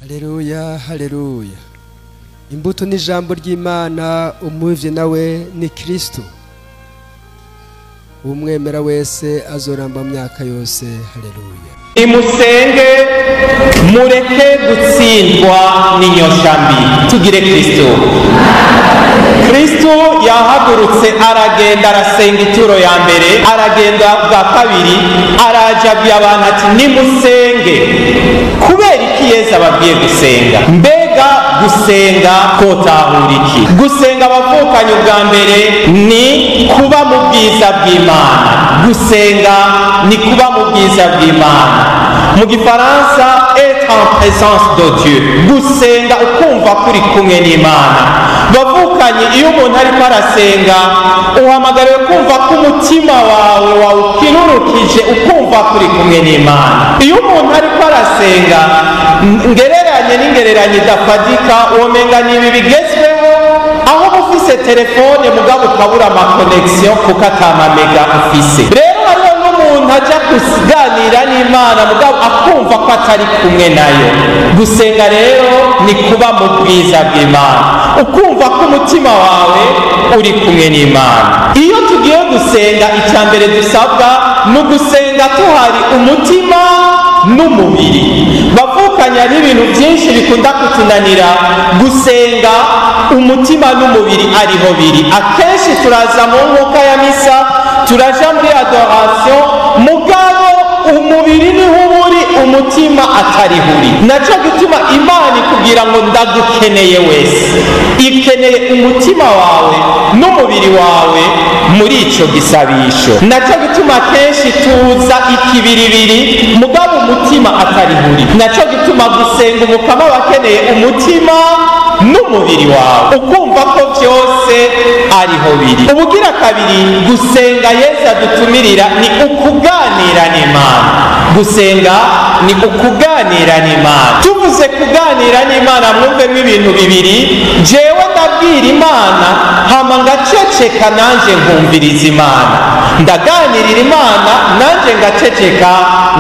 Haleluya, haleluya. Imbuto ni ijambo ry'Imana, umuvye nawe ni Kristo. Umwemera wese azoramba myaka yose. Haleluya. Imusenge mureke gutsindwa n'inyosha mbi, tugire Kristo. Kristo yahagurutse aragenda arasenga ituro ya mbere, aragenda bwa kabiri, araja abwira abantu ati nimusenge. Kubera iki Yesu ababwiye gusenga? Mbega gusenga kotahura iki? Gusenga abavukanye ubwa mbere ni kuba mu bwiza bw'Imana. Gusenga ni kuba mu bwiza bw'Imana. Mu gifaransa être en présence de Dieu. Gusenga ukumva kuri kumwe n'Imana. Bavukanye, iyo umuntu ariko arasenga uhamagariwe kumva ko umutima wawe wawukirurukije, ukumva kuri kumwe n'Imana. Iyo umuntu ariko arasenga, ngereranye n'ingereranye idafadika, womenga ni ibi bigezweho aho uba ufise telefone mugabo ukabura amaconnexion kuko atamamega ufise. Rero hariho n'umuntu aja kuganira n'Imana mugabo akumva ko atari kumwe nayo. Gusenga rero ni kuba mu bwiza bw'Imana, ukumva ko umutima wawe uri kumwe n'Imana. Iyo tugiye gusenga, icya mbere dusabwa ni ugusenga tuhari umutima n'umubiri. Bavukanye, hari ibintu byinshi bikunda kutunanira gusenga umutima n'umubiri ariho biri. Akenshi turaza mu nkuka ya misa, turaja muri adoration, mugabo umubiri niho uba uri, umutima atariho uri. Naco gituma Imana ikubwira ngo ndagukeneye wese, ikeneye umutima wawe n'umubiri wawe muri ico gisabisho. Naco gituma kenshi tuza ikibiribiri mugabo umutima atariho uri. Naco gituma gusenga umukama bakeneye umutima n'umubiri wawe, ukumva ko byose ariho biri. Ubugira kabiri, gusenga Yesu adutumirira ni ukuganira n'Imana. Gusenga ni ukuganira n'Imana. Tuvuze kuganira n'Imana, mwumvemo ibintu bibiri. Jewe ndabwira Imana hama ngaceceka, nanje nkumviriza Imana. Ndaganirira Imana, nanje ngaceceka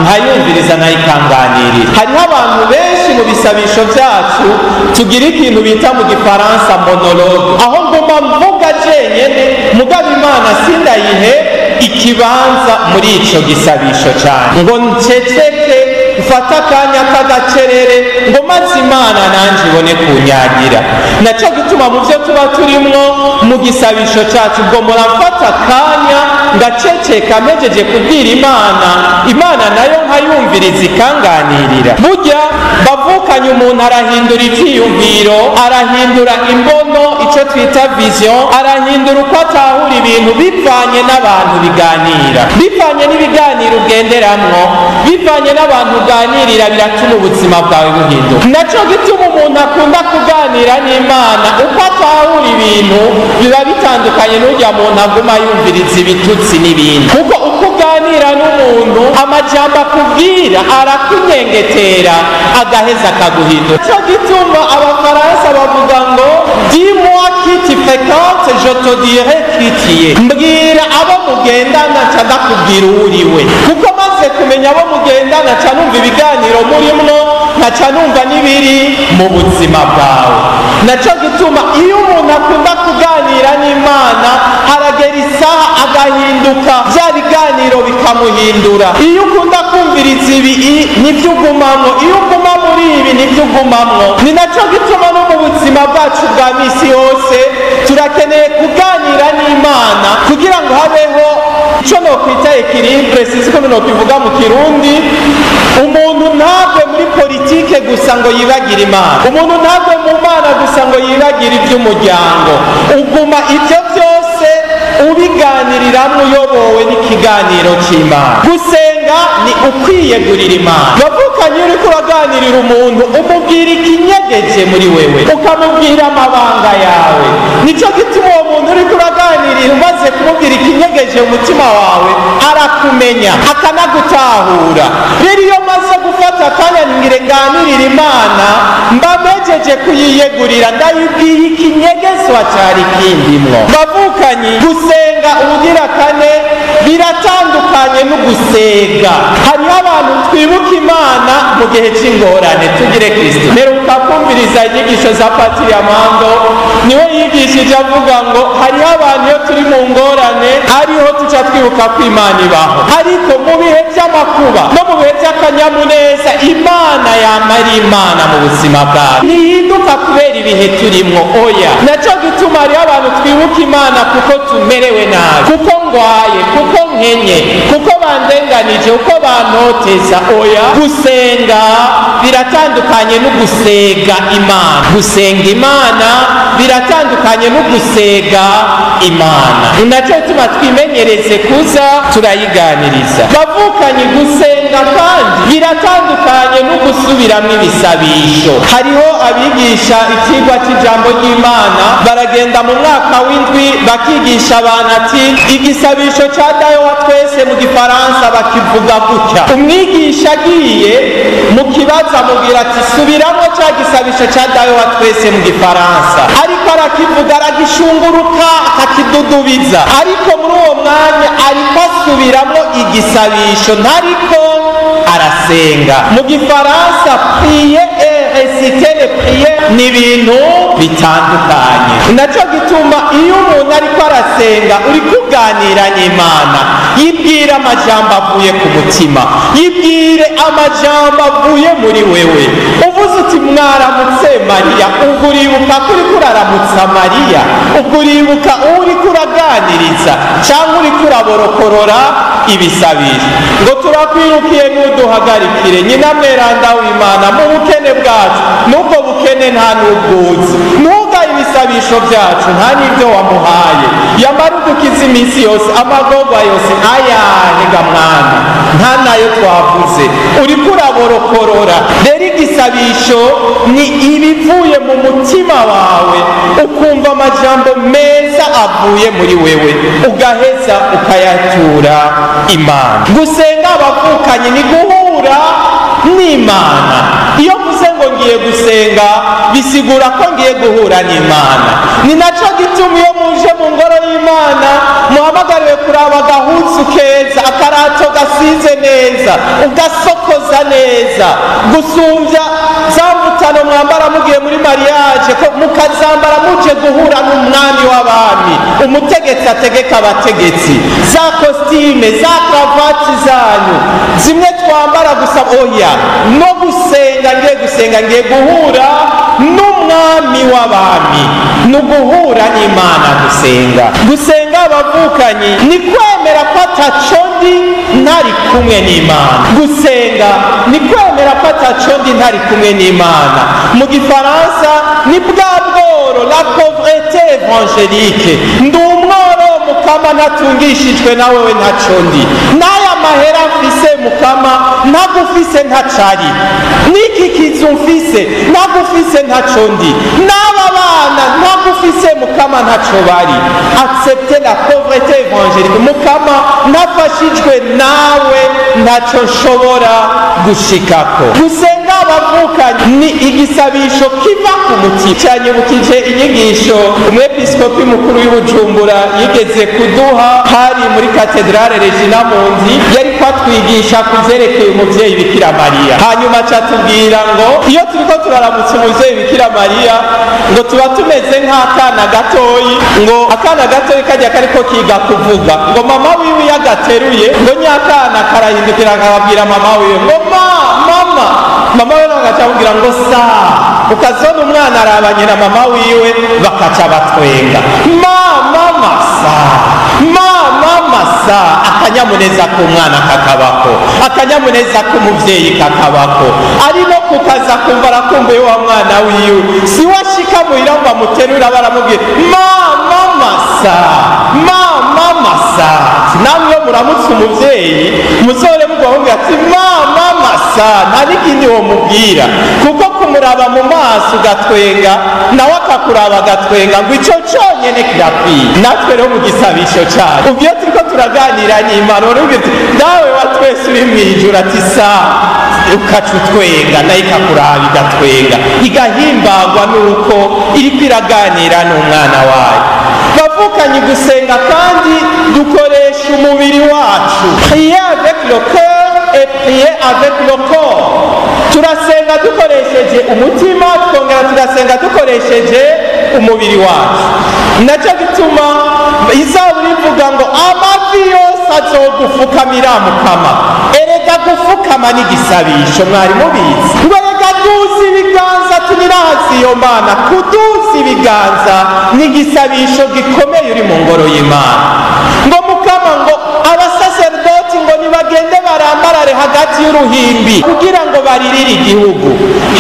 nkayumviriza, nayo ikanganirira. Hariho abantu benshi mu bisabisho byacu tugira ikintu bita mu gifaransa monologue, aho nguma mvuga jenyene, mugabo Imana sindayihe ikibanza muri ico gisabisho cyane, ngo nceceke mfate akanya k'agacerere ngo maze Imana nanje ibone kunyagira. Naco gituma mu byo tuba turimwo mu gisabisho cyacu, ubwo murafata akanya ngaceceka, mpejeje kubwira Imana, Imana nayo nkayumviriza ikanganirira. Burya bavukanye, umuntu arahindura ivyiyumviro, arahindura imbono, ico twita vision, arahindura uko atahura ibintu bivanye n'abantu biganira, bivanye n'ibiganiro ugenderamwo, bivanye n'abantu uganirira, biratuma ubuzima bwawe buhinduka. Naco gituma umuntu akunda kuganira n'Imana, uko atahura ibintu biba bitandukanye n'urya muntu aguma yumviriza ibitutsi n'ibindi, kuko uko uganira n'umuntu, amajambo akubwira arakunyengetera, agaheza akaguhindura. Naco gituma abafaransa bavuga ngo dis-moi qui tu fréquentes, je te dirai qui tu es. Mbwira abo mugendana nca ndakubwira uwo uriwe, kuko maze kumenya abo mugendana nca numva ibiganiro murimwo, nkaca numva n'ibiri mu buzima bwawe. Naco gituma iyo umuntu akunda kuganira n'Imana, haragera isaha agahinduka, bya biganiro bikamuhindura. Iyo ukunda kumviriza ibi nibyo ugumamwo, iyo uguma muri ibi nibyo ugumamwo. Ni naco gituma no mu buzima bwacu bwa misi yose turakeneye kuganira n'Imana kugira ngo habeho ico nokwita équilibre, sinzi ko nokivuga mu Kirundi. Umuntu ntagwe muri politike gusa ngo yibagire Imana, umuntu ntagwe mu Mana gusa ngo yibagire iby'umuryango. Uguma ibyo byose ubiganiriramwo uyobowe n'ikiganiro cy'Imana. Gusenga ni ukwiyegurira Imana. Bavukanye, uriko uraganirira umuntu, umubwira ikinyegeje muri wewe, ukamubwira amabanga yawe. Nico gituma uwo muntu uriko uraganirira, umaze kumubwira ikinyegeje mu mutima wawe, arakumenya akanagutahura. Rero iyo maze gufata akanya ngire nganirira Imana, mba mpejeje kuyiyegurira, ndayibwiye ikinyegezwa cyari kindimwo. Bavukanyi, gusenga ubugira kane biratandukanye. Biratandukanye no gusega. Hariho abantu twibuka Imana mu gihe c'ingorane. Tugire Kristo. Mperuka kumviriza inyigisho za Patiri Amando, niwe yigishije avuga ngo hariho abantu iyo turi mu ngorane ariho tuca twibuka ko Imana ibaho, ariko mu bihe by'amakuba no mu bihe by'akanyamuneza Imana yama ari Imana mu buzima bwacu, ntihinduka kubera ibihe turimwo. Oya, naco gituma hariho abantu twibuka Imana kuko tumerewe nabi, kuko ngwaye, kuko nkenye, kuko bandenganije, kuko bantoteza. Oya, gusenga biratandukanye no gusega Imana. Gusenga Imana biratandukanye no gusega Imana. Naco gituma twimenyereze kuza turayiganiriza. Bavukanye, gusenga kandi biratandukanye no gusubiramwo ibisabisho. Hariho abigisha ikigwa cy'ijambo ry'Imana baragenda mu mwaka w'indwi bakigisha abantu ati igisabisho ca Dawe wa twese mu gifaransa bakivuga gutya. Umwigisha agiye mu kibazo amubwira ati subiramo ca gisabisho ca Dawe wa twese mu gifaransa, ariko arakivuga aragishunguruka akakidudubiza, ariko muri uwo mwanya ariko asubiramo igisabisho ntariko arasenga. Mu gifaransa prier et réciter les prières ni ibintu bitandukanye. Naco gituma iyo umuntu ariko arasenga uri kuganira n'Imana, yibwira amajambo avuye ku mutima, yibwire amajambo avuye muri wewe. Uvuze uti mwaramutse Mariya, ubwo uribuka ko uriko uraramutsa Mariya, ubwo uribuka uwo uriko uraganiriza cyangwa uriko uraborokorora ibisabisho. Ngo turakwirukiye ntuduhagarikire, nyina mweranda w'Imana, mu bukene bwacu, n'ubwo bukene nta n'ubwuzi, ntugaye ibisabisho byacu nta n'ibyo wamuhaye, yamara udukiza iminsi yose amagorwa yose ayahe ga mwana, nta nayo twavuze, uriko uraborokorora. Rero igisabisho ni ibivuye mu mutima wawe, ukumva amajambo meza avuye muri wewe, ugaheza ukayatura Imana. Gusenga abavukanye ni guhura n'Imana. Iyo mvuze ngo ngiye gusenga bisigura ko ngiye guhura n'Imana. Ni naco gituma iyo muje mu ngoro y'Imana muhamagariwe kuraba agahuzu keza, akarato gasize neza, ugasokoza neza, gusumvya za mvutano mwambara mugiye muri mariage, ko mukazambara muje guhura n'umwami w'abami, umutegetsi ategeka abategetsi. Za kositime, za karavati zanyu zimwe twambara gusa, oya, no gusenga ngiye gusenga ngiye guhura n'umwami w'abami, ni uguhura n'Imana. Gusenga, gusenga abavukanyi ni kwemera ko ataco ndi ntari kumwe n'Imana. Gusenga ni kwemera ko ataco ndi ntari kumwe n'Imana. Mu gifaransa ni bwa bworo, la pauvreté évangélique. Ndi umworo mukama, ntatungishijwe na wewe ntaco ndi, n'aya mahera mfise mukama ntagufise ntacari, n'iki kizu mfise ntagufise ntaco ndi, n'aba bana ntagufise mukama ntaco bari. Accepter la pauvreté évangélique, mukama ntafashijwe nawe ntaco nshobora gushikako. Gusenga abavukanye ni igisabisho kiva ku mutima. Cyanyibukije inyigisho umwepiskopi mukuru w'Ibujumbura yigeze kuduha, hari muri katedrale Regina Mundi, yari kwatwigisha ku vyerekeye umuvyeyi Bikira Mariya. Hanyuma acatubwira ngo iyo turiko turaramutsa umuvyeyi Bikira Mariya ngo tuba tumeze nk'akana gatoyi, ngo akana gatoyi kajya kariko kiga kuvuga, ngo mama wiwe iyo agateruye ngo nyakana karahindukira akababwira mama wiwe ngo ma mama, mama we nawe agaca amubwira ngo sa, ukazona umwana arabanye na mama wiwe bakaca batwenga, ma mama sa, ma mama sa. Akanyamuneza k'umwana kakabako, akanyamuneza k'umuvyeyi kakabako, ari no kukaza kumva arakumbuye wa mwana wiwe, si we ashika muhira ngo amuterura baramubwira ma mama sa, ma mama sa. Namwe iyo muramutse umuvyeyi muzore mugomba ati ma mama sa, nta n'ikindi womubwira, kuko kumuraba mu maso ugatwenga nawe akakuraba agatwenga, ngo ico conyene kirakwiye. Natwe rero mu gisabisho cacu ubwo iyo turiko turaganira n'Imana uruvuga uti dawe wa twese uri mw'ijuru ati sa, ukaca utwenga nayo ikakuraba igatwenga, igahimbagwa n'uko iriko iraganira n'umwana wayo. Bavukanye, gusenga kandi dukoresha umubiri wacu. Prier avec le cœur et prier avec le corps. Turasenga dukoresheje umutima, twongera tugasenga dukoresheje umubiri wacu. Nacyo gituma Izaburi ivuga ngo amavi yose azogufukamira, Mukama. Erega gufukama n'igisabisho, mwari mubizi? Ngo erega duza ibiganza tunirahazi iyo Mana. Kuduza ibiganza n'igisabisho gikomeye uri mu ngoro y'Imana. Ngo Mukama, ngo abasaserdoti ngo nibagende barambarare hagati y'uruhimbi kugira ngo baririre igihugu.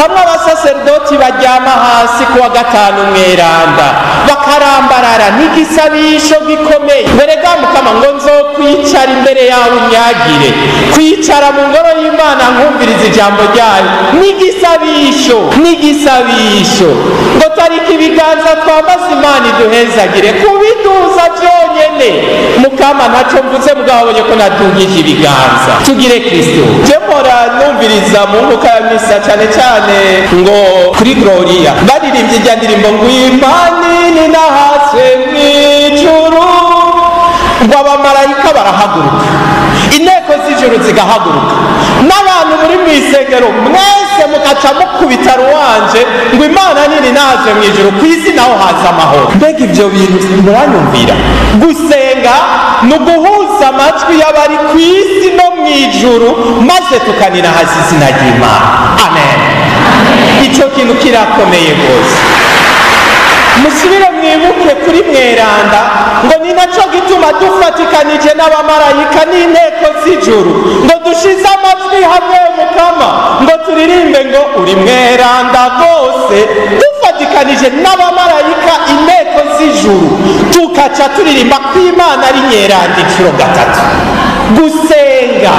Hamwe abasaserdoti baryama hasi kuwa Gatanu Mweranda bakarambarara, n'igisabisho gikomeye. Werega Mukama, ngo nzokwicara imbere yawe unyagire. Kwicara mu ngoro y'Imana nkumviriza ijambo ryayo n'igisabisho, n'igisabisho. Ngo tariki ibiganza twamaze, Imana iduhezagire, kubiduza byonyene. Mukama, ntacyo mvuze, mugabo ko nadugije ibiganza. Tugire Kristo. Je mpora numviriza mu nkuka ya misa, cyane cyane ngo kuri Gloria baririmbye irya ndirimbo ngo Imana ninahaswe mw'ijuru, ngo abamarayika barahaguruka, inteko z'ijuru zigahaguruka, n'abantu muri mu isengero mwese mugaca mukubita ruwanje ngo Imana nini naje mu ijuru, ku isi naho haza amahoro. Mbega ibyo bintu muranyumvira? Gusenga ni uguhuza amajwi y'abari ku isi no mu ijuru, maze tukaninahaza izina ry'Imana. Amen. Icyo kintu kirakomeye rwose. Musubire mwibuke kuri mweranda ngo ni nacyo gituma dufatikanije n'abamarayika n'inteko z'ijuru, ngo dushize amajwi hamwe, Mukama, ngo turirimbe ngo uri mweranda rwose. Dufatikanije n'abamarayika, inteko z'ijuru, tukaca turirimba ko Imana ari nyeranda inshuro gatatu. Gusenga,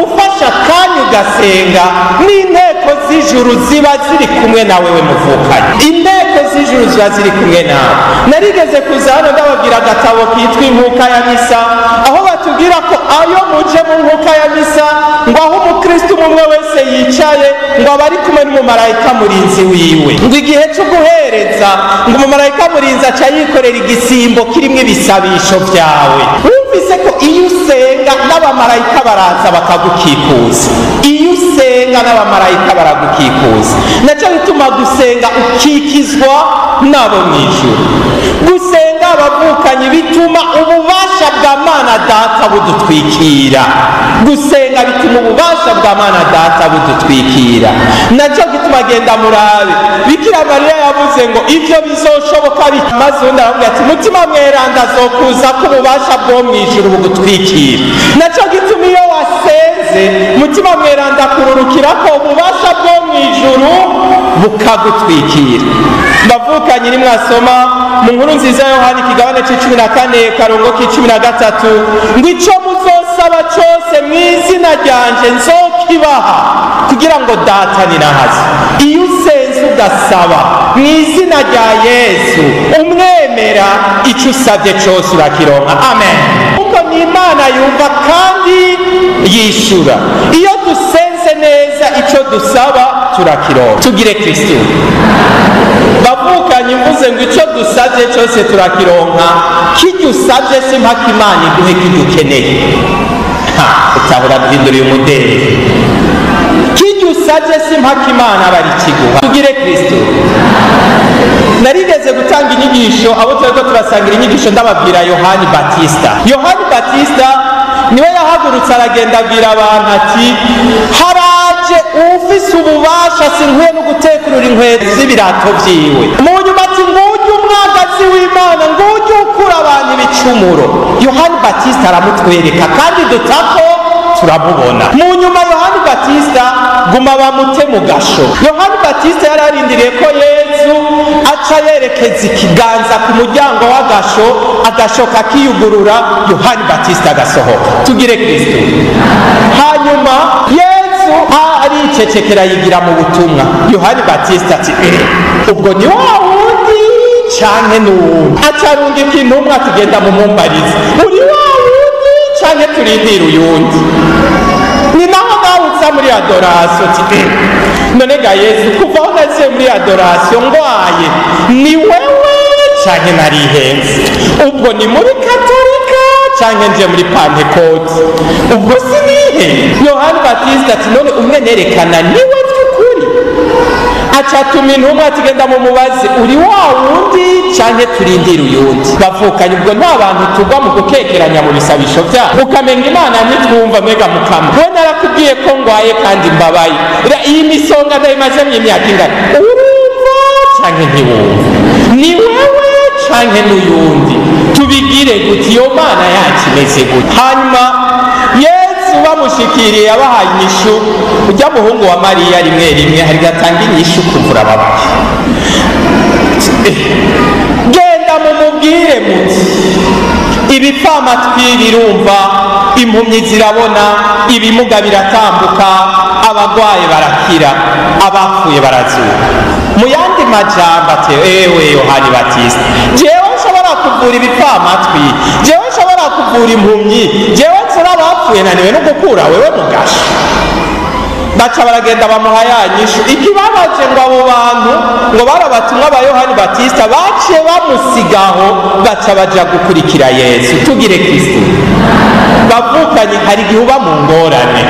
ufashe akanya ugasenga, n'inteko z'ijuru ziba ziri kumwe nawe. We muvukanye, inteko z'ijuru ziba ziri kumwe nawe. Narigeze kuza hano ndababwira agatabo kitwa Inkuka ya Misa, aho batubwira ko ayo muje mu nkuka ya misa, ngo aho umukristo umwe wese yicaye, ngo aba ari kumwe n'umumarayika murinzi wiwe. Ngo igihe cyo guhereza, ngo umumarayika murinzi aca yikorera igisimbo kirimo ibisabisho byawe. Wumvise ko iyo usenga n'abamarayika baraza bakagukikuza? Iyo usenga n'abamarayika baragukikuza. Nacyo bituma gusenga ukikizwa n'abo mu ijuru. Gusenga, abavukanyi, bituma ububasha bwa Mana Data budutwikira. Gusenga bituma ububasha bwa Mana Data budutwikira. Nacyo gituma, genda murabe, Bikira Mariya yavuze ngo ibyo bizoshoboka bite? Maze undi aramubwira ati Mutima Mweranda azokuza ko ububasha bwo mu ijuru bugutwikira. Nacyo gituma iyo wasenze, Mutima Mweranda akururukira ko ububasha bwo mu ijuru bukagutwikira. Bavukanye, nimwasoma mu Nkuru Nziza ya Yohani, ikigabane c'14, karongo k'13, ngo icyo muzosaba cyose mu izina ryanje nzokibaha kugira ngo Data ninahaze. Iyo usenze ugasaba mu izina rya Yesu, umwemera, icyo usabye cyose urakironka. Amen. Kuko ni Imana yumva kandi yishura. Iyo dusenze neza, icyo dusaba turakironka. Tugire Kristo. Bavukanye, mvuze ngo icyo dusabye cyose turakironka. Kijya usabye si mpaka Imana iguhe kijya ukeneye. Utahura duhinduriye umudeli. Kijya usabye si mpaka Imana aba ari kiguha. Tugire Kristo. Narigeze gutanga inyigisho, abo turiko turasangira inyigisho, ndababwira Yohani Batista. Yohani Batista niwe yahagurutse aragenda abwira abantu ati haraje ufise ububasha sinkwiye no gutekurura inkweto z'ibirato vyiwe. Mu nyuma ati ngujya umwagazi w'Imana, ngujya ukura abantu ibicumuro. Yohani Batista aramutwereka kandi dutako turamubona. Mu nyuma Yohani Batista guma bamute mu gasho. Yohani Batista yari arindiriye ko Yezu aca yerekeza ikiganza ku muryango w'agasho, agasho kakiyugurura, Yohani Batista agasohoka. Tugire Kristo. Hanyuma Yezu aricecekera, yigira mu butumwa. Yohani Batista ati ubwo ni wa wundi canke n'uwundi? Acarungika intumwa, tugenda mu mumbarizi, uri wa wundi canke turindire uyundi? Ni naho nawe uza muri adoration uti none ga Yezu, kuva aho naziye muri adoration ngwaye, ni wewe Canke narihenze? Ubwo ni muri Katolika canke nje muri Pantekote? Ubwo sinihe? Yohani Batista ati none umwe nerekana niwe by'ukuri? Acatuma intumwa ati genda mumubaze, uri wa wundi canke turindire uyundi? Bavukanye, ubwo nta bantu tugwa mu gukekeranya mu bisabisho vyabo, ukamenga Imana ntitwumva. Mbega mukama, we narakubwiye ko ngwaye kandi mbabaye, iyi misonga ndayimazemwo imyaka ingana, urumva canke ntiwumva? Ni wewe canke n'uyundi? Tubigire guti? Iyo Mana yacu imeze gute? Hanyuma Yesu bamushikiriye yabahaye inyishu. Ujya muhungu wa Mariya rimwe rimwe hari gatanga inyishu kuvura ababaye. Genda mumubwire muti ibipfamatwi birumva, impumyi zirabona, ibimuga biratambuka, abagwaye barakira, abapfuye barazuka. Mu yandi majambo ati ewe Yohani Batista, jewe nshobora kuvura ibipfamatwi, jewe nshobora kuvura impumyi, jewe nzura abapfuye, naniwe no gukura wewe mu gasho. Baca baragenda bamuha ya nyishu. Ikibabaje ngo abo bantu ngo bari abatumwa ba Yohani Batista baciye bamusigaho, baca baja gukurikira Yesu. Tugire Kristo. Bavukanye, hari igihe uba mu ngorane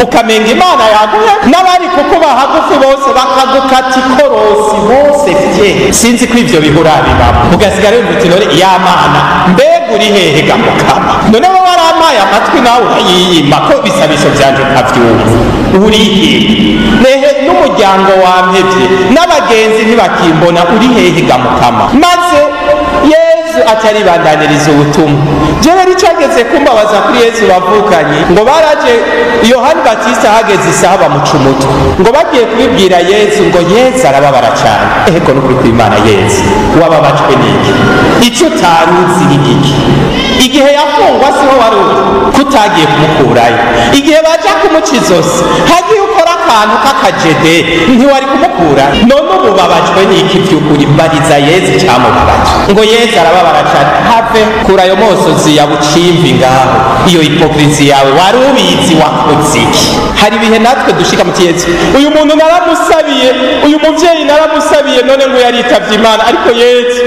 ukamenga Imana yaguhe, n'abari kukuba hagufi bose bakagukata ikorosi bose fye. Sinzi ko ivyo bihura bibamo, ugasigara wumva uti none ya Mana mbega uri hehe gamukama? None wowe warampaye amatwi nawe urayiyima, ko ibisabisho vyanje ukavyumva, uri hehe? Nehe n'umuryango wampevye, n'abagenzi ntibakimbona, uri hehe gamukama? Maze Yesu ataribandaniriza ubutumwa. Jewe nicageze kumbabaza kuri Yesu, bavukanye, ngo baraje Yohani Batista hageze isaha bamuca umutwe. Ngo bagiye kubibwira Yesu, ngo Yesu arababara cyane. Eheko n'ukuri kw'Imana, Yesu wababajwe n'iki? Icyo utari uzi ni iki? Igihe yafungwa siho wari uri, kutagiye kumukurayo? Igihe baja kumuca izosi, hagiye ukora akantu k'akajede, ntiwari kumukura? None ubu babajwe n'iki by'ukuri? Mbariza Yesu cyamubabaje. Ngo Yesu arababara cyane. Have kura ayo mosozi ya bucimvi ngaho, iyo hypocrisie yawe, wari ubizi, wakoze iki? Hari ibihe natwe dushika mu Yesu, uyu muntu naramusabiye, uyu muvyeyi naramusabiye, none ngo yaritavye Imana, ariko Yesu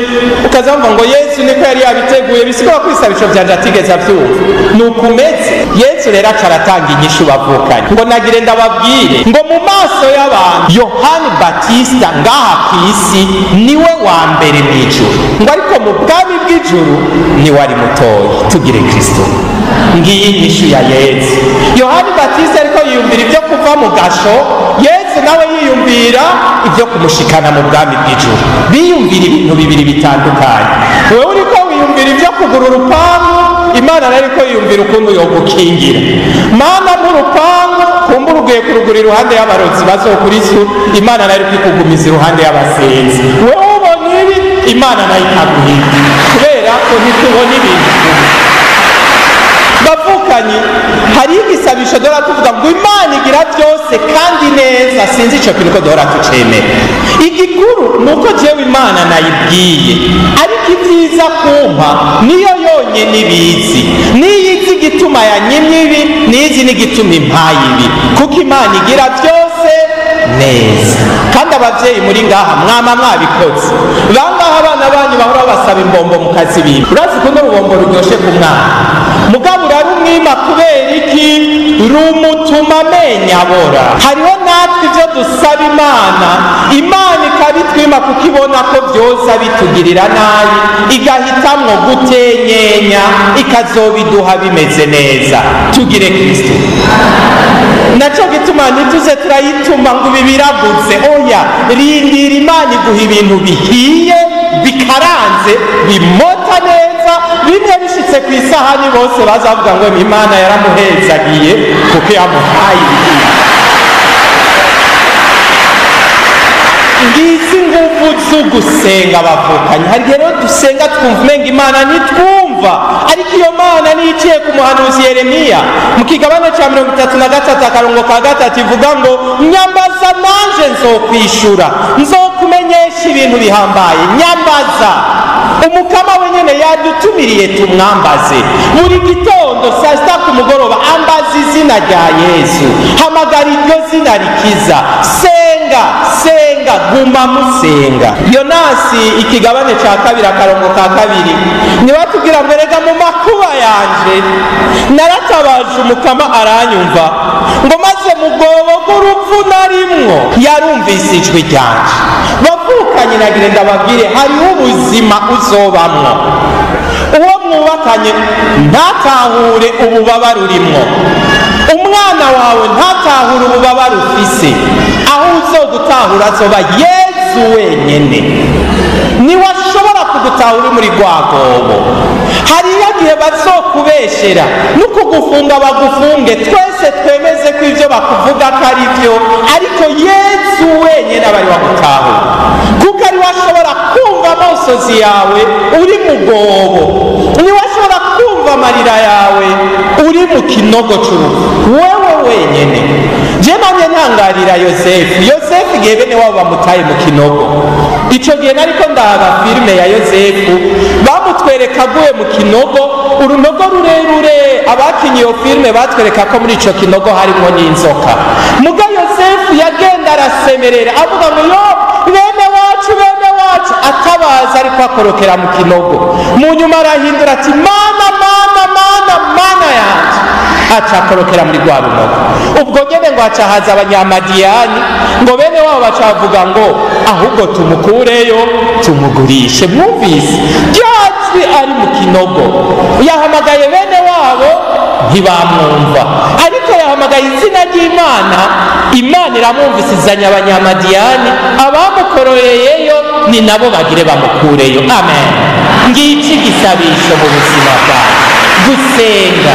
ukaza wumva ngo Yesu niko yari yabiteguye, bisigura ko ibisabisho vyanje atigeze avyumva. Nuko umeze. Yesu rero aca aratanga inyishu. Bavukanye, ngo nagire ndababwire ngo mu maso y'abantu Yohani Batista ngaha ku isi niwe wa mbere mw'ijuru, ngo ariko mu bwami bw'ijuru niwe ari mutoyi. Tugire Kristo. Ngiyi inyishu ya Yesu. Yohani Batista ariko yiyumvira ibyo kuva mu gasho, Yesu nawe yiyumvira ibyo kumushikana mu bwami bw'ijuru. Biyumvira ibintu bibiri bitandukanye. Wewe uriko wiyumvira ibyo kugura urupangu, Imana nayo iriko yiyumvira ukuntu yogukingira. Mana nk'urupangu kumbura ugiye kurugura iruhande y'abarozi bazokurisu, Imana nayo iriko ikugumiza iruhande y'abasenzi. Wewe ubona ibi, Imana nayo ikaguhiga, kubera ko ntitubona ibintu kumwe. Bavukanyi, hariho igisabisho duhora tuvuga ngo Imana igira byose kandi neza. Sinzi ico kintu ko duhora tucemera. Igikuru ni uko jewe Imana nayibwiye, ariko ibyiza kumpa niyo yonyene ibizi, niyo izi igituma yanyimye ibi, niyo izi n'igituma impaye ibi, kuko Imana igira byose neza. Kandi abavyeyi muri ngaha mwama mwabikoze, bangaha abana banyu bahora basaba imbombo mu kazi bibi. Urazi ukuntu urubombo ruryoshe ku mwana, mugabo urarumwima kubera iki? Rumutuma amenyo abora. Hariho natwe ibyo dusaba Imana, Imana ikabitwima kuko ibona ko byoza bitugirira nabi, igahitamwo gutenyenya ikazobiduha bimeze neza. Tugire Kristo. Naco gituma ntituze turayituma ngo ibi biraguze. Oya, rindira Imana iguha ibintu bihiye, bikaranze, bimota neza, bimwe bishitse ku isahani bose bazavuga ngo Imana yaramuhezagiye kuko yamuhaye ibihiye. Ngizi nguvu z'ugusenga, bavukanye. Hari igihe rero dusenga twumva umenga Imana ntitwumva, ariko iyo Mana niyo iciye ku muhanuzi Yeremiya mu kigabane cya 33 akarongo ka 3 ivuga ngo nyambaza nanje nzokwishura, nzokumenyesha ibintu bihambaye. Nyambaza. Umukama wenyene yadutumiriye tumwambaze buri gitondo, saa sita, ku mugoroba. Ambaza izina rya Yesu, hamagara iryo zina rikiza. Senga, senga, guma musenga. Yonasi ikigabane ca 2 akarongo ka 2 nibatubwira ngo: "Erega mu makuba yanje naratabaje Umukama aranyumva, ngo maze mu bwobo bw'urupfu narimwo yarumvise ijwi ryanje." Bavukanye, nagire ndababwire, hariho ubuzima uzobamwo uwo mwubakanye ntatahure ububabare urimwo, umwana wawe ntatahure ububabare ufise. Aho uzogutahura azoba Yezu wenyene, niwe ashobora kugutahura uri muri rwagobo. Hariyo igihe bazokubeshera no kugufunga bagufunge, twese twemeze ko ibyo bakuvuga ko ari byo, ariko Yezu wenyine aba ari wagutahura, kuko ari we ashobora kumva amosozi yawe uri mu rwobo, niwe ashobora kumva amarira yawe uri mu kinogo cy'urupfu, wewe wenyine. Je namye ntangarira Yosefu. Yosefu, igihe bene wabo bamutaye mu kinogo, ico gihe nariko ndaba filime ya Yosefu, bamutwereka aguye mu kinogo, urunogo rurerure. Abakinye iyo filime batwereka ko muri ico kinogo harimo n'inzoka. Muga Yosefu yagenda arasemerera avuga ngo: "Yo, bene wacu, bene wacu!" Atabaza ariko akorokera mu kinogo. Mu nyuma arahindura ati: "Mana, Mana, Mana, Mana yanje!" Aca akorokera muri rwa runogo. Ubwo nyene ngo aca haza Abanyamadiyani, ngo bene wabo baca bavuga ngo: "Ahubwo tumukureyo tumugurishe." Mwumvise ryajwi ari mu kinogo, yahamagaye bene wabo ntibamwumva, ariko yahamagaye izina ry'Imana, Imana iramwumvise, izanye Abanyamadiyani. Abamukororeyeyo ni nabo bagire bamukureyo. Amen. Ngiki igisabisho mu buzima bwawe, gusenga.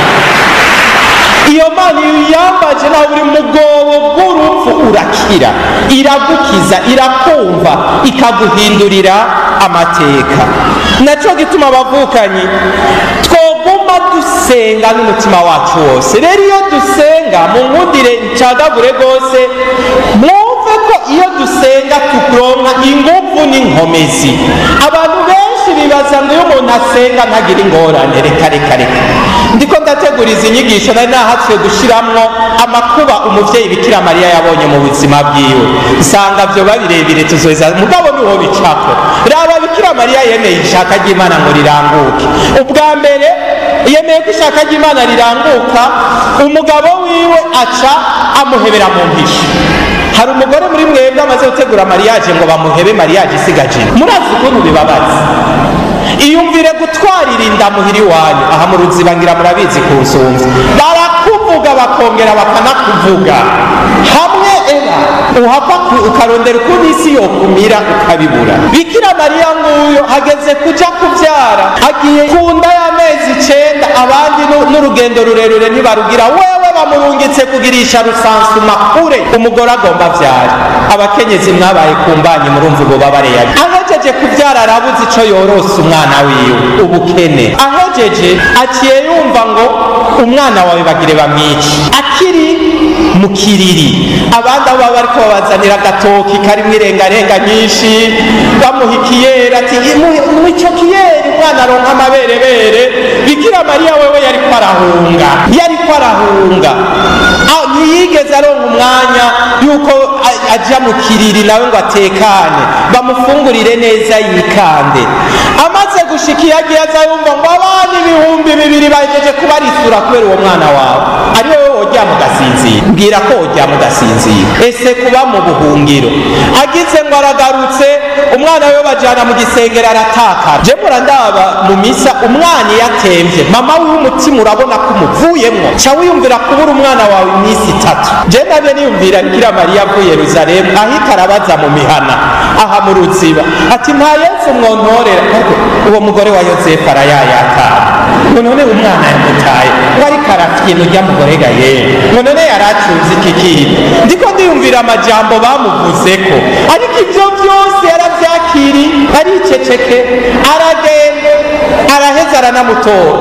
Iyo Mana iyo uyambaje nawe uri mu bwobo bw'urupfu urakira, iragukiza, irakumva, ikaguhindurira amateka. Nacyo gituma, abavukanyi, twoguma dusenga n'umutima wacu wose. Rero iyo dusenga, mu nkundire ncagagure rwose, mwumve ko iyo dusenga turonka ingufu n'inkomezi. Abantu benshi bibaza ngo iyo umuntu asenga ntagira ingorane. Reka, reka, reka! Ndiko ndategura izi nyigisho, nari nahatswe gushiramwo amakuba umuvyeyi Bikira Mariya yabonye mu buzima bwiwe, nsanga vyoba birebire, tuzoheza. Mugabo niwo bicako. Raba, Bikira Mariya yemeye ishaka ry'Imana ngo riranguke. Ubwa mbere yemeye ko ishaka ry'Imana riranguka, umugabo wiwe aca amuhebera mu mpisho. Hari umugore muri mwebwe amaze gutegura mariage ngo bamuhebe mariage isigaje? Murazi ukuntu bibabaza? Iyumvire gutwarira inda muhira iwanyu. Aha mu Ruzibangira murabizi kunsumvya, barakuvuga bakongera bakanakuvuga hamwe, era uhava ukarondera ukuntu isi yokumira ukabibura. Bikira Mariya nguyo hageze kuja kuvyara, agiye ku nda y'amezi 9. Abandi n'urugendo rurerure ntibarugira, wewe bamurungitse kugirisha recensement kure. Umugore agomba avyare. Abakenyezi mwabaye ku mbanyi murumva ububabare. Yabi ahejeje kuvyara arabuze ico yorosa umwana wiwe, ubukene. Ahejeje aciye yumva ngo umwana wawe bagire bamwice akiri mu kiriri. Abandi abo baba bariko babazanira agatoki karimwo irengarenga nyinshi, bamuha ikiyeri, ati: "Mwico kiyeri umwana aronka amaberebere." Bikira Mariya wewe yariko arahunga, yariko arahunga. Ntiyigeze aronka umwanya yuko aja mu kiriri nawe ngo atekane, bamufungurire neza yikande. Amaze gushika iyo agiye, aza yumva ngo abana 2000 bahejeje kubarisura kubera uwo mwana wawe. Ari wowe woryama ugasinzira? Mbwira ko woryama ugasinzira. Ese kuba mu buhungiro, agize ngo aragarutse, umwana we bajana mu gisengero aratakara. Je murandaba mu misa, umwana iyo atemvye, mama wiwe umutima urabona ko umuvuyemwo. Ca wiyumvira kubura umwana wawe iminsi 3. Je nabyo niyumvira Bikira Mariya avuye Yeruzalemu, ahita arabaza mu mihana aha mu Ruziba ati: "Nta Yesu mwontorera?" Ariko uwo mugore wa Yosefu arayayatana ngo: "None umwana yamutaye?" Ngo: "Ariko arafyina urya mugore ga yewe." Ngo: "None yaracuze iki kintu?" Ndiko ndiyumvira amajambo bamuvuzeko, ariko ibyo byose yarabyakiriye, ariceceke, aragenda, araheza, aranamutora.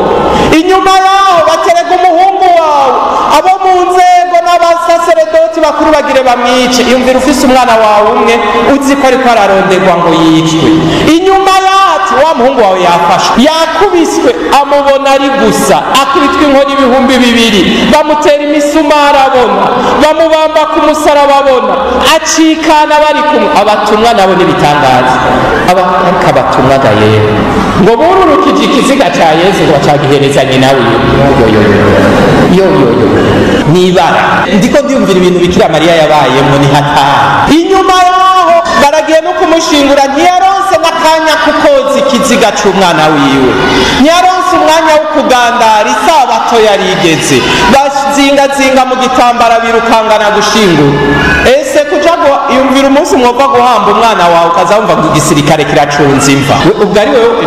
Inyuma yaho baterega umuhungu wawe, abo mu nzego n'abasaseredoti bakuru bagire bamwice. Yumvira ufise umwana wawe umwe, uzi ko ariko araronderwa ngo yicwe. Inyuma yacu Ati wa muhungu wawe yafashwe, yakubiswe, amubona ari gusa, akubitwa inkoni 2000, bamutera imisumari abona, bamubamba ku musaraba abona, acikana bari kumwe. Abatumwa nabo n'ibitangaza, ariko abatumwa ga yewe ngo bururukije ikiziga ca Yezu ngo bacagihereza nyina wiwe. Yo yo yo yo, nibara ndiko ndiyumvira ibintu Bikira Mariya yabayemo ni hatari. Inyuma yaho baragiye no kumushingura, ntiyaronse n'akanya kukoza ikiziga c'umwana wiwe, ntiyaronse umwanya wo kugandara, isabato yari igeze, bazingazinga mu gitambara birukangana gushingura. Ese kuja yumvira umunsi mwova guhamba umwana wawe ukaza wumva ngo igisirikare kiracunze imva, ubwo ari wewe.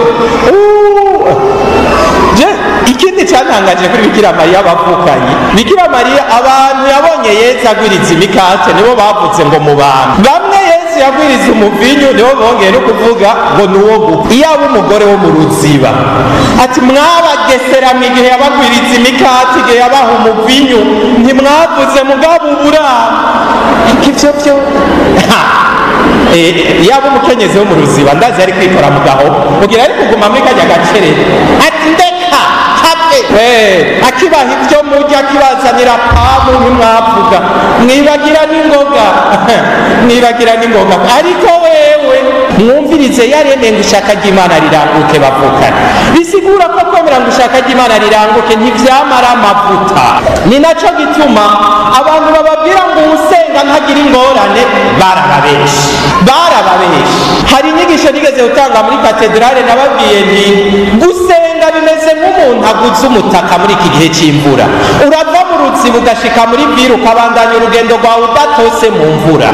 Je ikindi cyantangaje kuri Bikira Mariya bavukanye, Bikira Mariya abantu yabonye Yezu agwiriza imikate nibo bavuze ngo mu bantu bamwe Yezu yagwiriza umuvinyu nibo bongeye no kuvuga ngo nuwo gupfa. Iyo aba umugore wo mu ruziba ati mwabagesera mu gihe yabagwiriza imikate, igihe yabaha umuvinyu ntimwavuze mugabo uburara ivyo vyo. Yaba umukenyezi wo mu ruziba ndazi yari kwikora mu gahogo kugira ari kuguma muri kajya gacerere ati ndeka have akibaha ibyo murya, akibazanira pamu ntimwavuga, mwibagira n'ingoga mwibagira n'ingoga. Ariko wewe mwumvirize, yaremeye ngo ishaka ry'Imana riranguke bavukane, bisigura ko kwemera ngo ishaka ry'Imana riranguke ntivyamara amavuta. Ni naco gituma abantu bababwira ngo usenga ntagira ingorane barababesha, barababesha. Hari inyigisho nigeze gutanga muri katedrale, nababwiye nti gusenga bimeze nk'umuntu aguze umutaka muri iki gihe c'imvura. Urava mu ruziba ugashika muri vire ukabandanya urugendo rwawe udatose mu mvura,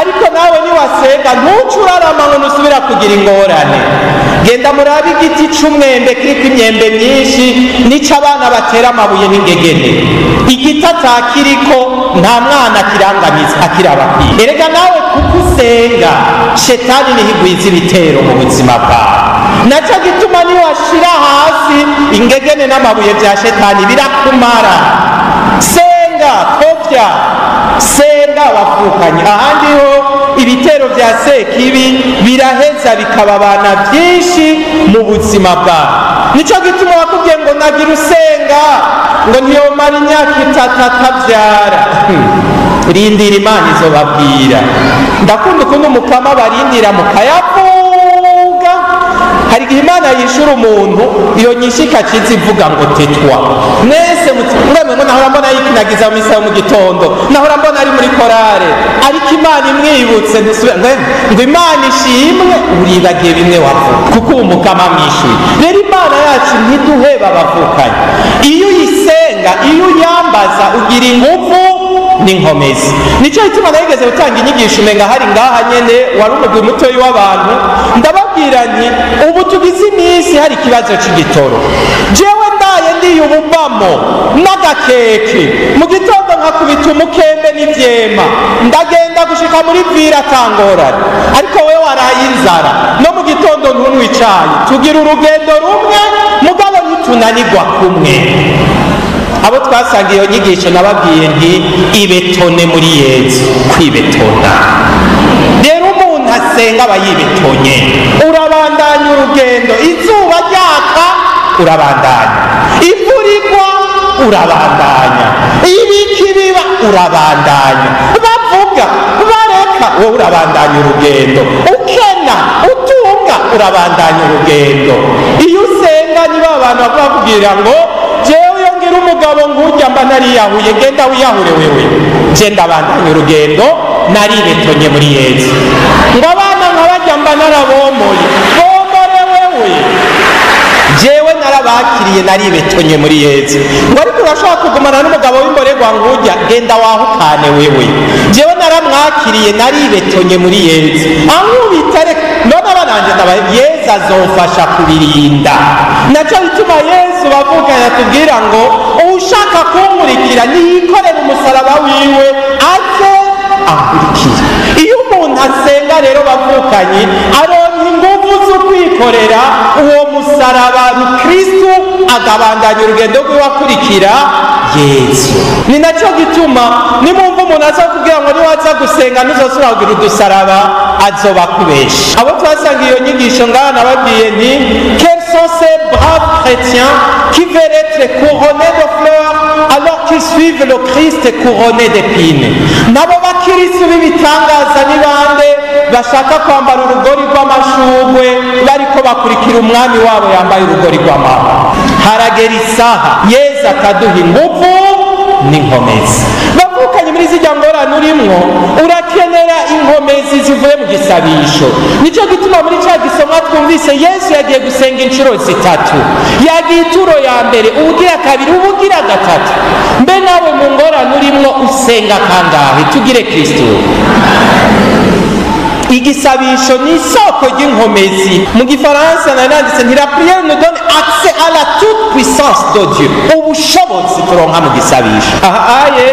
ariko nawe niwasenga ntuce urarama ngo nusubira kugira ingorane. Genda murabe igiti c'umwembe kiriko imyembe myinshi, nico abana batera amabuye n'ingegene. Igiti atakiriko nta mwana akirangamiza akirabakwiye. Erega nawe kuko usenga shetani niho igwiza ibitero mu buzima bwawe. Naco gituma niwashira hasi ingegene n'amabuye vya shetani birakumara. Senga kovya, senga bavukanye. Ahandi ho ibitero vya sekibi biraheza bikababana byinshi mu buzima bwawe. Nico gituma bakubwiye ngo nagira usenga ngo ntiyomara imyaka itatu atavyara. Rindira Imana izobabwira. Ndakunda ukuntu umukama barindira mukayavuga. Hari igihe Imana yishura umuntu iyo nyinshi ikaciza ivuga ngo tetwa. Mwese mwemwe ngo nahora mbona yikinagiza mu misa yo mu gitondo, nahora mbona ari muri korale, ariko Imana imwibutse ntusubire ngo Imana ishimwe, uribagiye bimwe wavuga kuko uwo mukama amwishuye. Rero Imana yacu ntiduheba abavukanye. Iyo uyisenga, iyo uyambaza ugira ingufu n'inkomezi. Nico gituma nageze gutanga inyigisho umenga hari ngaha nyene wari umugwi mutoyi w'abantu, ndababwira nti ubu tugize iminsi hari ikibazo c'igitoro, jewe ndaye ndiye ububamo n'agakeke mu gitondo nkakubita umukembe n'ivyema, ndagenda gushika muri vire atangorane, ariko wewe waraye inzara no mu gitondo ntunywe icayi. Tugira urugendo rumwe mugabo ntitunanirwa kumwe. Abo twasanga iyo nyigisho nababwiye nti ibetone muri Yezu, kwibetona. Rero umuntu asenga aba yibetonye, urabandanya urugendo, izuba ryaka urabandanya, imvura igwa urabandanya, ibiki biba urabandanya, bavuga bareka wowe urabandanya urugendo, ukena utunga urabandanya urugendo. Iyo usenga niba abantu bakubwira ngo jewe iyo ngira umugabo nk'urya mba nariyahuye, genda wiyahure wewe, je ndabandanya urugendo naribetonye muri Yezu. Ngo abana nkabarya mba narabomoye, bomore wewe, jewe narabakiriye naribetonye muri Yezu. Ngo ariko urashobora kugumana n'umugabo w'imborerwa nk'urya, genda wahukane wewe, jewe naramwakiriye naribetonye muri Yezu. Ankubita reka none abana banje ndabahe, Yezu azofasha kubirinda. Naco bituma Yezu bavuga yatubwira ngo ushaka kunkurikira niyikorere umusaraba wiwe aze ankurikire. Iyo umuntu asenga rero bavukanye aronka ingufu zo kwikorera uwo musaraba Kristu, agabandanya urugendo rwiwe akurikira Yezu. Ni naco gituma nimwumva Umuntu azokubwira ngo niwaza gusenga ntuzosubira kugira udusaraba, azoba akubesha. Abo twasanga iyo nyigisho ngaha nababwiye nti: "Quels sont ces braves chrétiens qui veulent être couronnés de fleurs alors qu'ils suivent le Christ couronné d'épines?" Nabo bakirisu b'ibitangaza ni bande bashaka kwambara urugori rw'amashurwe bariko bakurikira umwami wabo yambaye urugori rw'amahwa? Haragera isaha Yezu akaduha inguvu n'inkomezi. Bavukanye, muri zijya ngorane urimwo urakenera inkomezi zivuye mu gisabisho. Nicyo gituma muri cya gisomwa twumvise, Yesu yagiye gusenga inshuro zitatu. Yagiye ituro ya mbere, ubugira kabiri, ubugira gatatu. Mbe nawe mu ngorane urimwo usenga kangahe? Tugire Kristo. Igisabisho ni isoko ry'inkomezi. Mu gifaransa nari nanditse nti: "La prière nous donne accès à la toute puissance de Dieu." Ubushobozi turonka mu gisabisho. Aha aye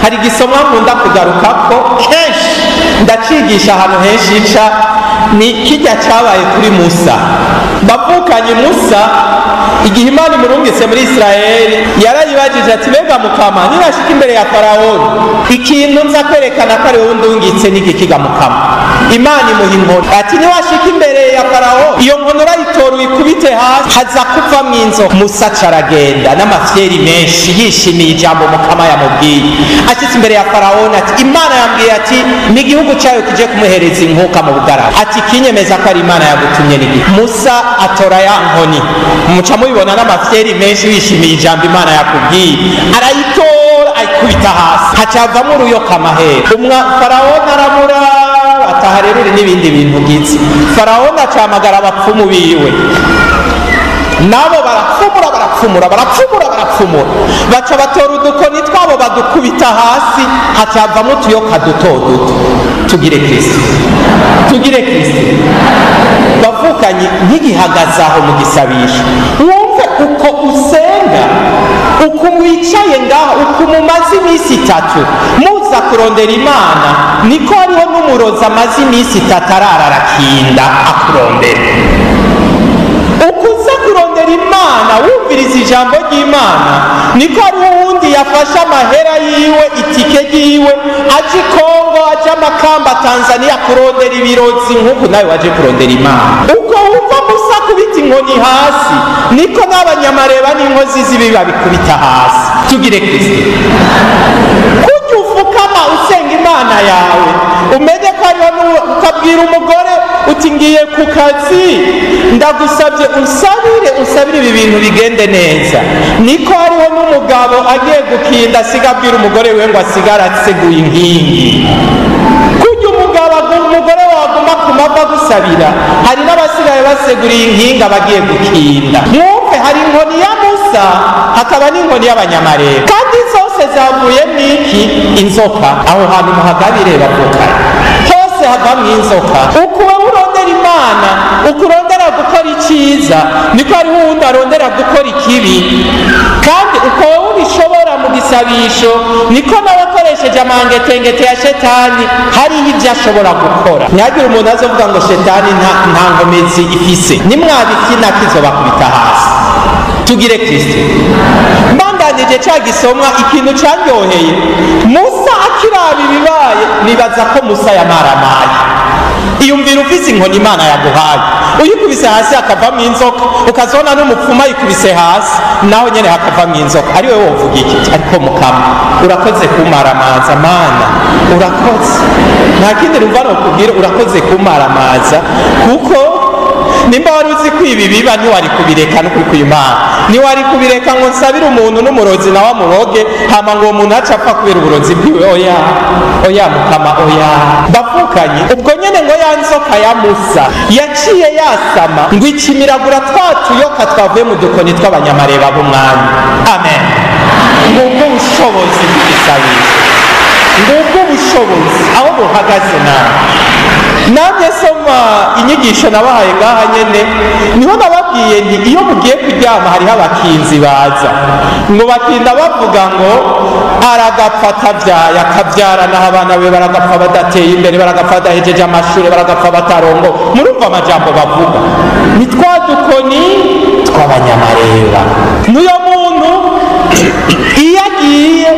hari igisomwa nkunda kugarukako kenshi, ndacigisha ahantu henshi, ica ni kijya cyabaye kuri Musa. Bavukanye, Musa igihe Imana imurungitse muri Isirayeli yarayibagije ati: "Mbega Mukama, nirashika imbere ya Farawoni, ikintu nza kwerekana ko ari wowe ndungitse n'igikiga Mukama?" Imana imuha inkoni, ati: "Niwashika imbere ya Farawo, iyo nkono urayitora uyikubite hasi, haza kuvamwo inzoka." Musa aca aragenda n'amafyeri menshi, yishimiye ijambo Mukama yamubwiye. Ashitse imbere ya Farawoni ati: "Imana yambwiye ati n'igihugu cyayo kije kumuhereza inkuka mu bugarama, ati kinyemeza ko ari Imana yagutumye n'igihe." Musa atora ya nkoni, muca mubibona, n'amafyeri menshi, wishimiye ijambo Imana yakubwiye, arayitora ayikubita hasi, hacavamo uruyoka amahera. Umwa Farawoni aramuraba, ataha rero uri n'ibindi bintu ugize. Farawoni acamagara abapfumu biwe, nabo barapfumura, barapfumura, barapfumura, barapfumura, baca batora udukoni twabo badukubita hasi, hacavamo utuyoka duto duto. Tugire Kristo, tugire Kristo. Bavukanye, ntigihagaze aho mu gisabisho, wumve uko usenga, uko wicaye ngaho, uko mumaze iminsi 3 muza kurondera Imana, niko hariho n'umurozi amaze iminsi 3 arara arakinda akurondera. Uko uza kurondera Imana wumviriza ijambo ry'Imana, niko hariho uwundi yafashe amahera yiwe, itike ryiwe, aje i Kongo, aje amakamba Tanzania kurondera ibirozi nk'uku nawe waje kurondera Imana. Uko wumva Musa kubita inkoni hasi, niko n'abanyamareba n'inkozi z'ibibi babikubita hasi. Tugire Kristo. Kujya ufukama usenga Imana yawe, umenye ko hariho, ukabwira umugore uti: "Ngiye ku kazi, ndagusabye usabire, usabire ibi bintu bigende neza," niko hariho n'umugabo agiye gukinda asiga abwira umugore we ngo asigare aseguye inkingi. Kujya umugabo, umugore waguma ku mavi agusabira, hari n'abasigaye baseguriye inkingi abagiye gukinda. Mwumve, hari inkoni ya Musa, hakaba n'inkoni y'abanyamareba, kandi zose zavuyemo iki? Inzoka. Aho hantu muhagabire bavukanye, hose havamwo inzoka. Uko wowe urondera Imana, uko urondera gukora icyiza, niko hariho uwundi arondera gukora ikibi. Kandi uko wowe ubishobora mu gisabisho, niko nawe akoresheje amangetengete ya shetani hariho ibyo ashobora gukora. Ntihagire umuntu azovuga ngo shetani nta nkomezi ifise. Nimwabikina kizobakubita hasi. Tugire Kristo. Mbandanije ca gisomwa, ikintu candyoheye, Musa akiraba ibibaye, nibaza ko Musa yamaramaye. Iyumvira ufise inkoni Imana yaguhaye, uyikubise hasi hakavamo inzoka, ukazona n'umupfumu ayikubise hasi naho nyene hakavamo inzoka, ari wewe wovuga iki? Ariko Mukama, urakoze kumaramaza. Mana, urakoze, nta kindi numva nokubwira, urakoze kumaramaza, kuko nimba wari uzi ko ibi biba ntiwari kubireka. No kuri Imana ntiwari kubireka ngo nsabire umuntu n'umurozi nawe amuroge, hama ngo uwo muntu ace apfa kubera uburozi bwiwe. Oya, oya, Mukama, oya. Bavukanye, ubwo nyene ngo ya nzoka ya Musa yaciye yasama ngo ikimiragura twa tuyoka twavuye mu dukoni tw'abanyamareba b'umwami. Amen. Ngubwo ubushobozi bw'igisabisho, ngubwo ubushobozi aho buhagaze. Nawe namye soma inyigisho nabahaye ngaha nyene, niho nababwiye nti iyo mugiye kuryama hariho abakinzi baza ngo bakinda bavuga ngo aragapfa atabyaye, akabyara naho abana be baragapfa badateye imbere, baragapfa badahejeje amashuri, baragapfa batarongo. Murumva amajambo bavuga, ni twa dukoni tw'abanyamareba. N'uyo muntu iyo agiye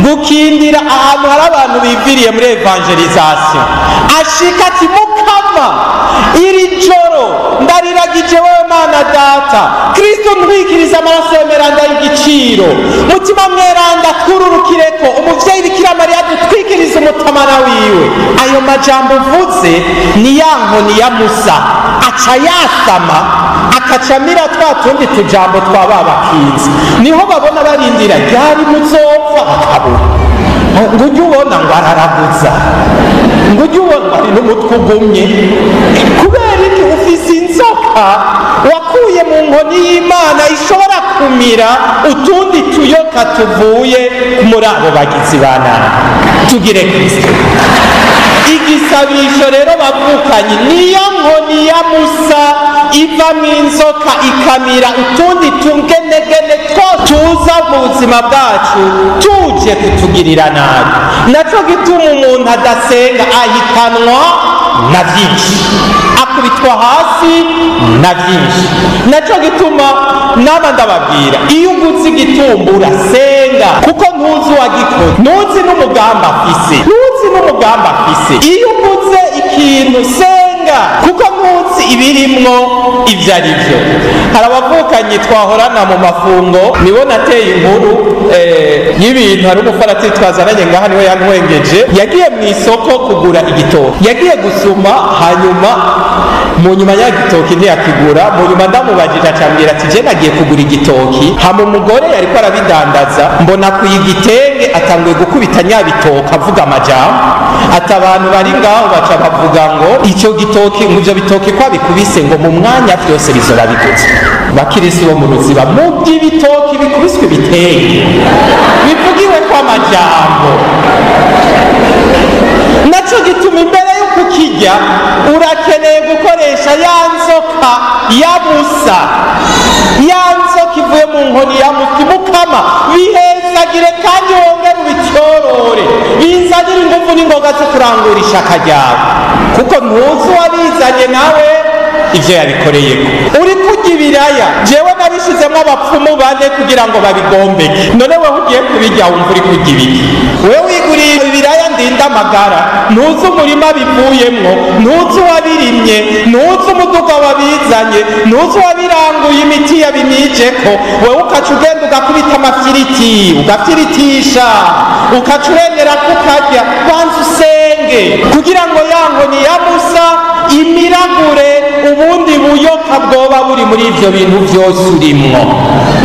Gukindira ahantu hari abantu biviriye muri evangelization, ashika ati: "Mukama, iri joro ndariragije wewe Mana Data Kristo, ntwikiriza amaraso yemeranda y'igiciro, Mutima Mweranda twururukireko, umuvyeyi Bikira Mariya dutwikiriza umutamana wiwe." Ayo majambo uvuze ni ya nkoni ya Musa, aca yasama, akacamira twa tundi tujambo twa ba bakinzi. Niho babona barindira ryari muzopfa, bakabura ngo ujye ubona ngo araraguza, ngo ujye ubona ari n'umutwe ugumye. Kubera iki? Ufise inzoka wakuye mu nkoni y'Imana ishobora kumira utundi tuyoka tuvuye muri abo bagizi ba nabi. Tugire Kristo. Igisabisho rero bavukanye niyo nkoni ya Musa iva mu inzoka, ikamira utundi tugenegene two tuza mu buzima bwacu tuje kutugirira nabi. Naco gituma umuntu adasenga ahitanwa na byinshi, akubitwa hasi na byinshi. Naco gituma nama ndababwira: iyo uguze igitumbura, senga, kuko ntuzi uwagikoze, ntuzi n'umugambi afise, ntuzi n'umugambi afise. Iyo uguze ikintu, senga, kuko ntuzi ibirimwo ibyo ari byo. Hari abavukanyi twahorana mu mafungo, nibo nateye inkuru y'ibintu. Hari umufarati twazananye ngaha, niwe yantwengeje. Yagiye mu isoko kugura igitoki, yagiye gusuma, hanyuma mu nyuma ya gitoki ntiyakigura. Mu nyuma ndamubajije, acambwira ati: "Je nagiye kugura igitoki, hama umugore yariko arabidandaza, mbona kuya igitenge, atanguye gukubita nyabitoki avuga amajambo." Ati abantu bari ngaho baca bavuga ngo icyo gitoki, ngo ivyo bitoki ko abikubise, ngo mu mwanya byose bizoba biguze. Bakirisi bo mu Ruziba, mu by'ibitoki bikubiswe ibitenge bivugiwe ko amajambo. Naco gituma imbere yo kukirya urakeneye gukoresha ya nzoka ya Musa, ya nzoka ivuye mu nkoni ya Musa. Mukama, bihezagire kandi wongere ubityorore, bizanire ingufu n'ingoga zo kurangura ishaka ryawe, kuko ntuzi uwabizanye nawe ivyo yabikoreyeko. Uri kurya ibiraya, jewe nabishizemo abapfumu bane kugira ngo babigombeke. None wewe ugiye kubirya wumva uri kurya ibiki? Wewe wiguriye ibiraya ndinda amagara, ntuzi umurima bivuyemwo, ntuzi uwabirimye, ntuzi umuduga wabizanye, ntuzi uwabiranguye, imiti yabimijeko. Wewe ukaca ugenda ugakubita amafiriti, ugafiritisha, ukaca urengera kukarya. Banza usenge kugira ngo ya nkoni ya Musa imiragure ubundi buyoka bwoba buri muri ivyo bintu vyose urimwo.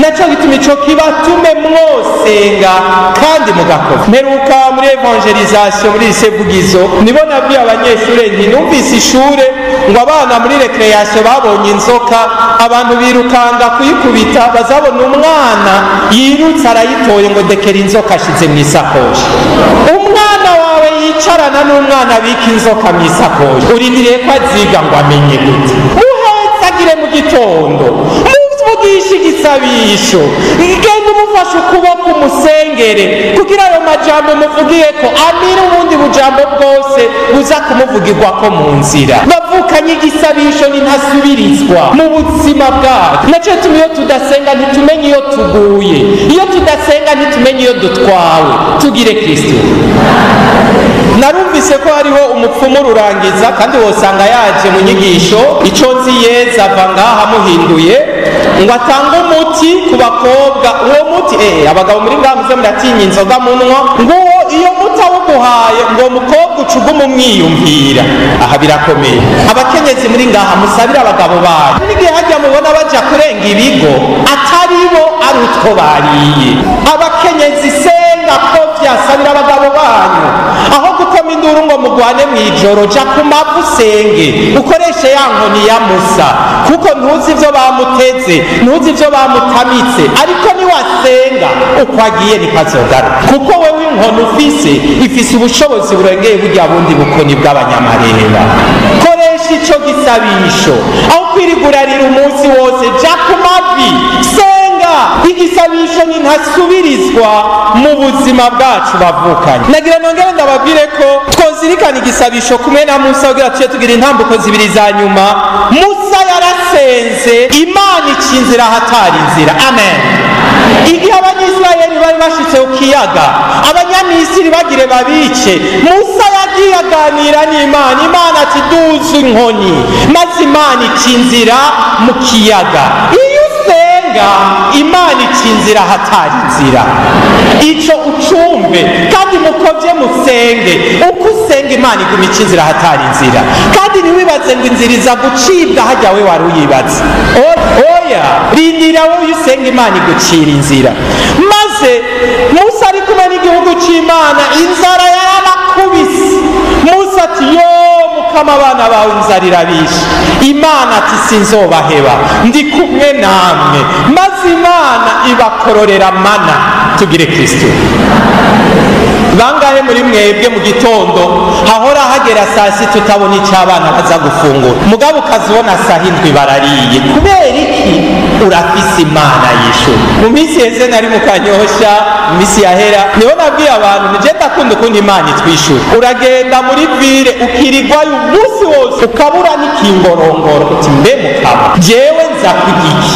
Naco gituma ico kibatume mwosenga kandi mugakora. Mperuka muri evangelisation muri lycée Vugizo, nibo nabwiye abanyeshure nti numvise ishure ngo abana muri récréation babonye inzoka, abantu birukanga kuyikubita, bazabona umwana yirutse arayitoye, ngo dekera inzoka ashize mu isakoshi. Umwana wawe yicarana n'umwana abika inzoka mu isakoshi, urindiriye ko aziga ngo amenye gute? Muhezagire mu gitondo, muvugishe igisabisho, genda umufashe ukuboko, umusengere, kugira ayo majambo muvugiye ko amire ubundi bujambo bwose buza kumuvugirwa ko mu nzira. Bavukanye, igisabisho ntasubirizwa mu buzima bwacu. Naco tuma iyo tudasenga ntitumenye iyo tuguye, iyo tudasenga ntitumenye iyo dutwawe. Tugire Kristo. Narumvise ko hariho umupfumu rurangiza, kandi wosanga yaje mu nyigisho. Ico nzi, yeza ava ngaha amuhinduye ngo atange umuti ku bakobwa. Uwo muti, abagabo muri ngaha muze muratinya inzoga munwa, nguwo iyo muti awuguhaye, ngo uwo mukobwa ucuguma umwiyumvira. Aha birakomeye. Abakenyezi muri ngaha, musabire abagabo banyu. N'igihe hajya mubona baja kurenga ibigo, atari bo, ari utwo bariye. Abakenyezi, senga ko vyasabira abagabo banyu. Aho gukoma induru ngo mugwane mw'ijoro, ja ku mavu usenge, ukoreshe ya nkoni ya Musa, kuko ntuzi ivyo bamuteze, ntuzi ivyo bamutamitse. Ariko niwasenga, uko agiye niko azogaruka, kuko wewe inkoni ufise ifise ubushobozi burengeye burya bundi bukoni bw'abanyamareba. Koresha ico gisabisho. Aho kwirigurarira umunsi wose, ja ku mavi, senga. Igisabisho ni ntasubirizwa mu buzima bwacu. Bavukanye, nagira nongere ndababwire ko twozirikana igisabisho kumwe na Musa kugira tujye tugira intambuko zibiri za nyuma. Musa yarasenze, Imana ica inzira ahatari inzira. Amen. Igihe Abanyisirayeli Abisirayeli bari bashitse ku kiyaga, Abanyamisiri bagire babice. Musa yagiye aganira n'Imana, Imana ati duza inkoni, maze Imana ica inzira mu kiyaga. Iyo usenga, Imana ica inzira ahatari inzira. Ico ucumve kandi mukovye musenge. Uko usenga, Imana iguma ica inzira ahatari inzira. Kandi ntiwibaze ngo inzira iza gucibwa hajya we wari uyibaze. Oya, rindira wowe, iyo usenga Imana igucira inzira. Maze Musa ari kumwe n'igihugu c'Imana, inzara yarabakubise. Musa ati: "Yo Mukama, abana bawe inzara irabishe." Imana ati: "Sinzobaheba, ndi kumwe namwe." Maze Imana ibakororera mana. Tugire Kristo. Bangahe muri mwebwe mu gitondo hahora hagera saa sita utabona icyo abana baza gufungura, mugabo ukazibona saa 7 barariye? Kubera iki? Urafise Imana yishura. Mu minsi heze nari mu Kanyosha, mu minsi yahera, niho nabwiye abantu nije ndakunda ukuntu Imana itwishura. Uragenda muri ville ukirigwayo umunsi wose, ukabura n'ikingorongoro, uti: "Mbe Mukama, jewe nza kurya iki?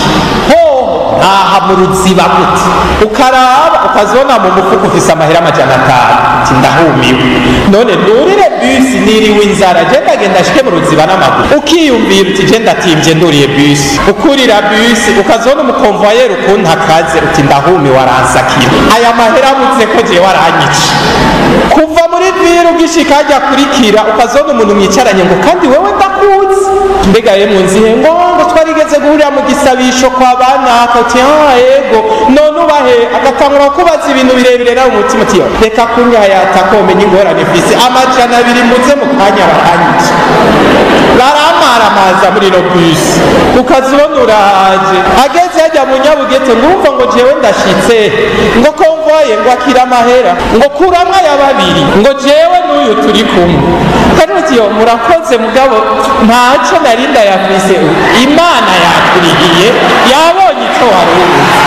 Hoho ntaha mu Ruziba gute?" Ukaraba ukazibona mu mufuko ufise amahera 500, uti: "Ndahumiwe, none nurire bisi, niriwe inzara, je ndagenda ashike mu Ruziba n'amaguru?" Ukiyumvira uti: "Je ndatimvye, nduriye bisi." Ukurira bisi, ukazibona umukonvoyeri ukuntu akaze, uti: "Ndahumiwe, aransakira aya mahera abuze ko jewe aranyica." Kuva muri ville ugishika hajya kurikira, ukazibona umuntu mwicaranye ngo: "Kandi wewe ndakuzi, mbega yemwe nzihe?" Ngo "Twarigeze guhurira mu gisabisho kwa banaka." Uti: "Ah, ego, none ubahe?" Agatangura kubaza ibintu birebire, nawe umutima uti: "Reka kunyayata ko menya ingorane mfise 200 muze mu kanya bakanyica, baramparamaza muri ino bisi." Ukazibona uraje, ageze hajya mu Nyabugete, ngo urumva ngo: "Jewe ndashitse," ngo "convoyeur ngo akira amahera," ngo "kuramwa ya babiri," ngo "jewe n'uyu turi kumwe." Kandi uti: "Yo, murakoze, mugabo ntacyo nari ndayafise." Imana yakurihiye, yabonye icyo wari ubuze.